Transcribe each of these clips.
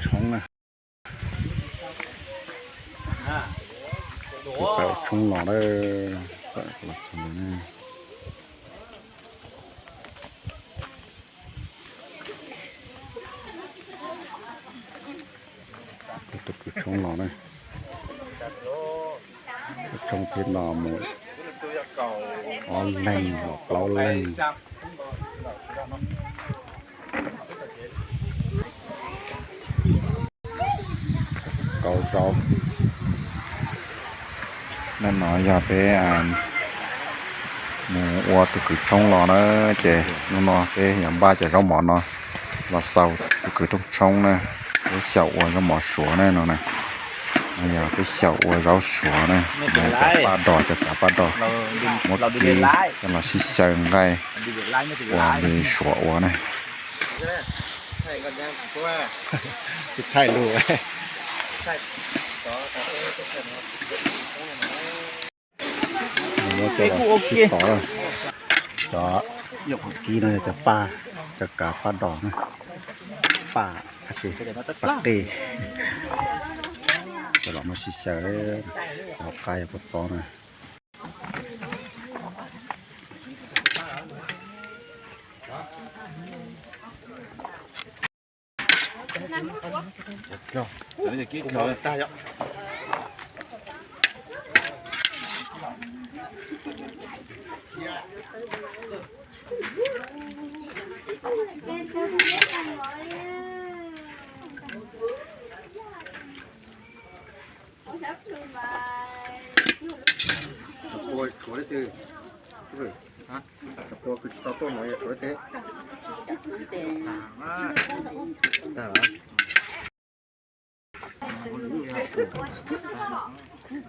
Tshoob na. Peb ua tshoob los na. Tus kwv tshoob los na. Tshoob thiab no mus ob leeg los plaub leeg. Kau zaub. Hnub no yog peb mus ua tus kwv tshoob los na, ces hnub no peb yuav npaj cov zaub mov no los xaus tus kwv rooj tshoob na. Peb xyaum ua zaub mov suav na no na. No yog peb xyaum ua zaub suav na, cov paj dos, cov kav paj dos, muab kib coj los sib xyaw nqaij ua li suav ua na. Thaij lus. Muab coj los sib tov. Cov kib no yog cov paj, cov kav paj dos na, paj, paj qe. Coj los muab sib xyaw, cov qab yog kua txob na.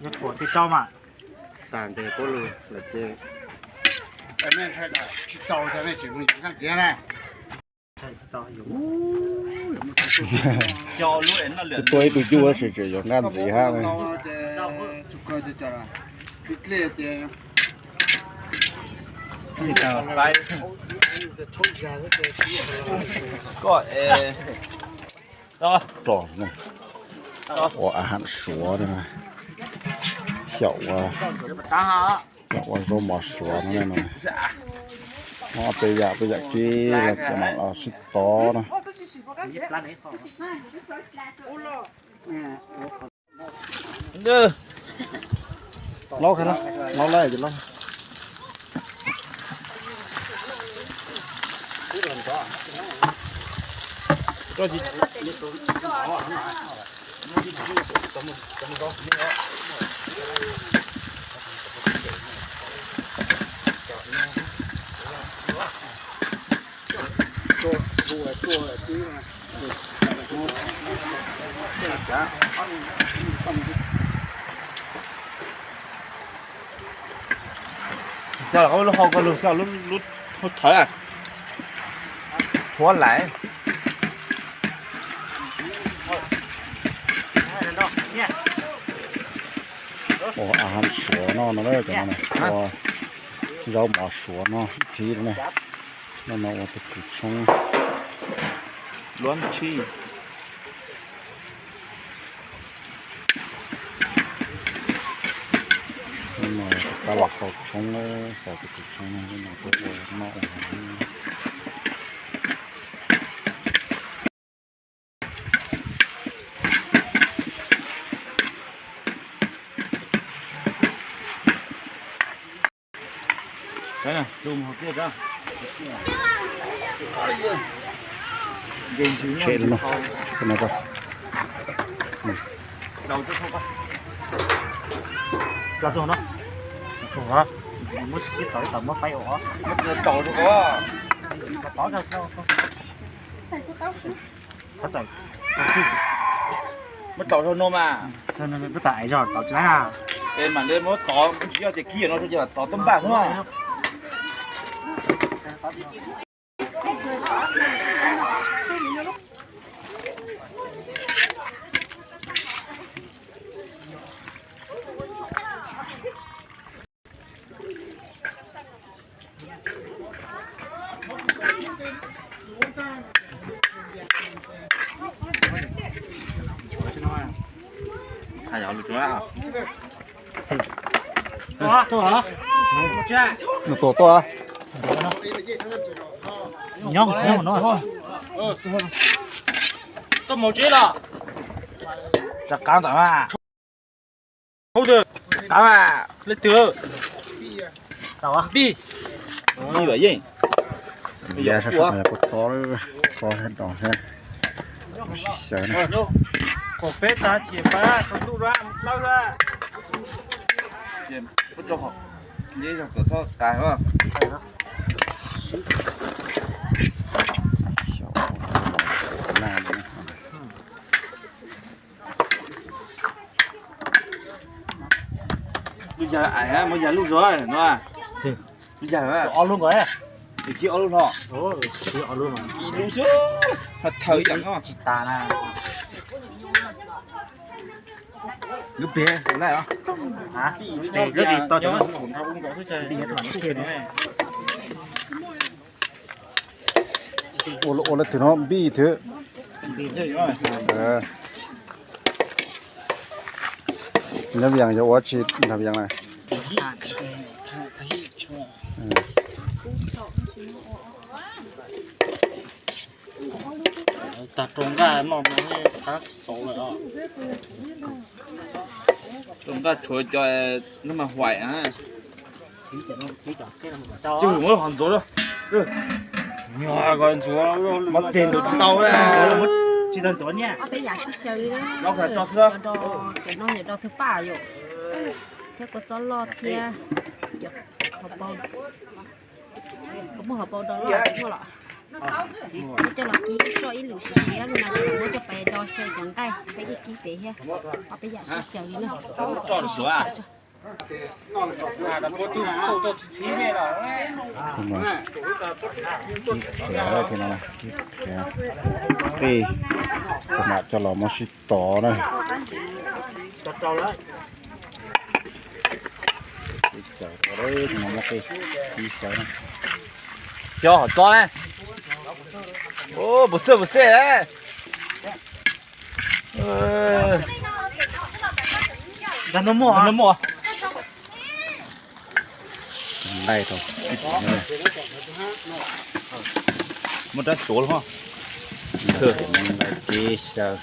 Yog tuam tsis tau mas. Tas ntes pab lug lawm ces. Tsis txaus ces nej tseem mus yuav nqaij ntxiav na. Tua ib tug cuj tab sis tseem yuav nqaij ntxiv hab. Ua a ham suav, xyaum ua, xyaum ua zaub mov suav no. Muab peb yam, peb yam kib los coj mam los sib tov na. Laub, laub lawm ces laub. Coj lub hau ko lug coj lub hau thawv, thuav laiv. Ua a ham suav no no, cov no ua zaub mov suav no ib txhis na. No no ua tus kwv tshoob. Luab ntshis. Hnub no rov qab los xaus tshoob, xaus tus kwv tshoob no, hnub no kuj ua noj ua haus. Muab tov rau no mas. Es mam li muab tov, tsis yog tias kib no rau ces tov tub npaj xwb mas. Nws tuaj tuaj. Nyob nyob no. Tuaj mus tsev los. Rov qab ntawm mas. Qab mas leej twg? Bi. Bi Vam Yeej. Yog sab sab no yog kua txob, txob sab dos thiab. Xyaw na. Kom peb tas chim pab tau ntuj dab dawb dab. Ub, tso qhov, nce zog kom txhob tas. Lub yag ais muab yag lub zog no. Lub yag ob lub nkaus. Kib ob lub hlo. Kib lub xwb. Ho thaw ib yam no tsis tas na. Lub pem laij os. Ua lawv thwm no npij thwm. Nyob Vias yog ua tsi nyob Vias na? Tag rau nqaj no mas qab txaus lawm os. Rau nqaj tshuav cov no mas huaim na. Tsis muab hov ntxuav. Muab tes ntxuav tsis tau. Tsis tau ntxuav niaj. Ob peb yam sib xyaw li. Cov no yog rau thwj paj yom, thiab kua txob loj thiab. Muab hauv paus do loj muaj los. Muab coj los kib soj ib lwm siav siav li no, muab coj pais do xyaw cov nqaij, peb yeej kib pem thiab. Ob peb yam sib xyaw li na. Qij, mam coj los muab sib tov na. Cov hom txob na. Puas xwj puas xej. Nqaij rau, muab rab suav los. Nqaij kib xyaw.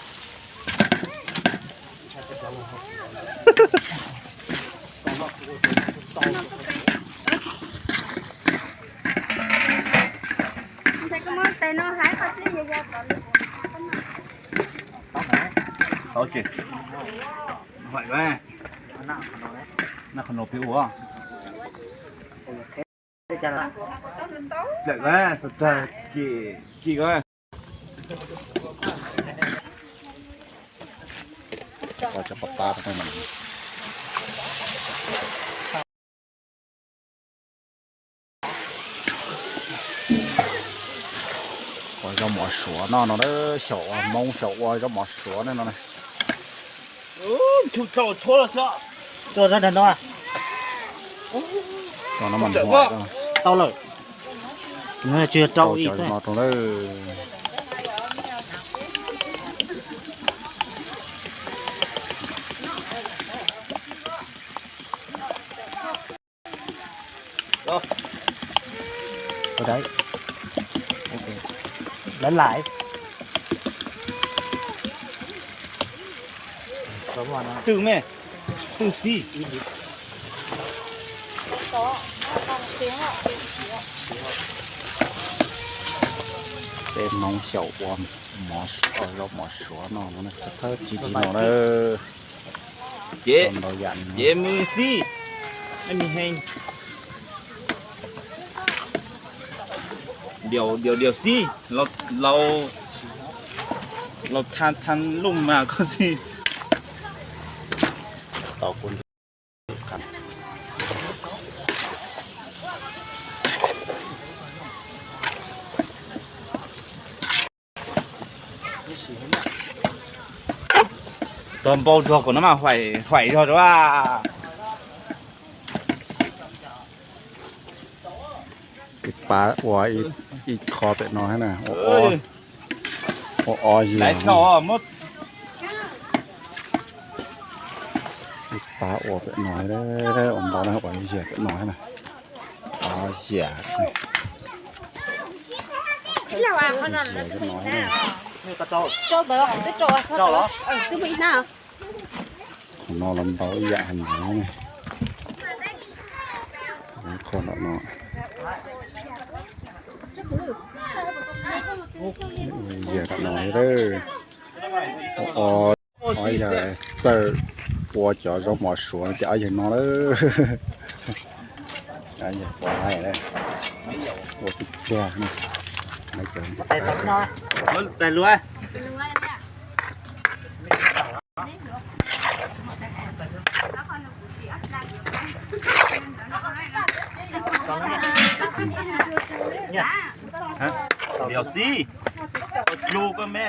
Ua zaub mov suav no no, xyaum ua Hmoob xyaum ua zaub mov suav no no. Tau lawm, tsis rau ib xwb. Lawv lais. Twj me, twj xib. Peb Hmoob xyaum ua mov, zaub mov suav no, thawj tsis tiv no na. Ces, ces me xib, me heev. Điều, điều, điều xib, lầu, lầu thang, thang lung mà có gì. Tau kuv Tau npau zog kom no mas huaim, huaim zog rau. Pab ua ib qho pem no thiab na, ua ob yig. Pab ua pem no, ua ntau na, ua yam pem no na. Ua yam, yam pem no. Qhov no los ntau ib yam heev na. Qhov no, yam no, o, yog txawj ua cov zaub mov suav ces ob yawg no lawm. Ob yawg pov haib, ua tiag tiag na. Tais lua. Liaus xib, ua tlu koj me.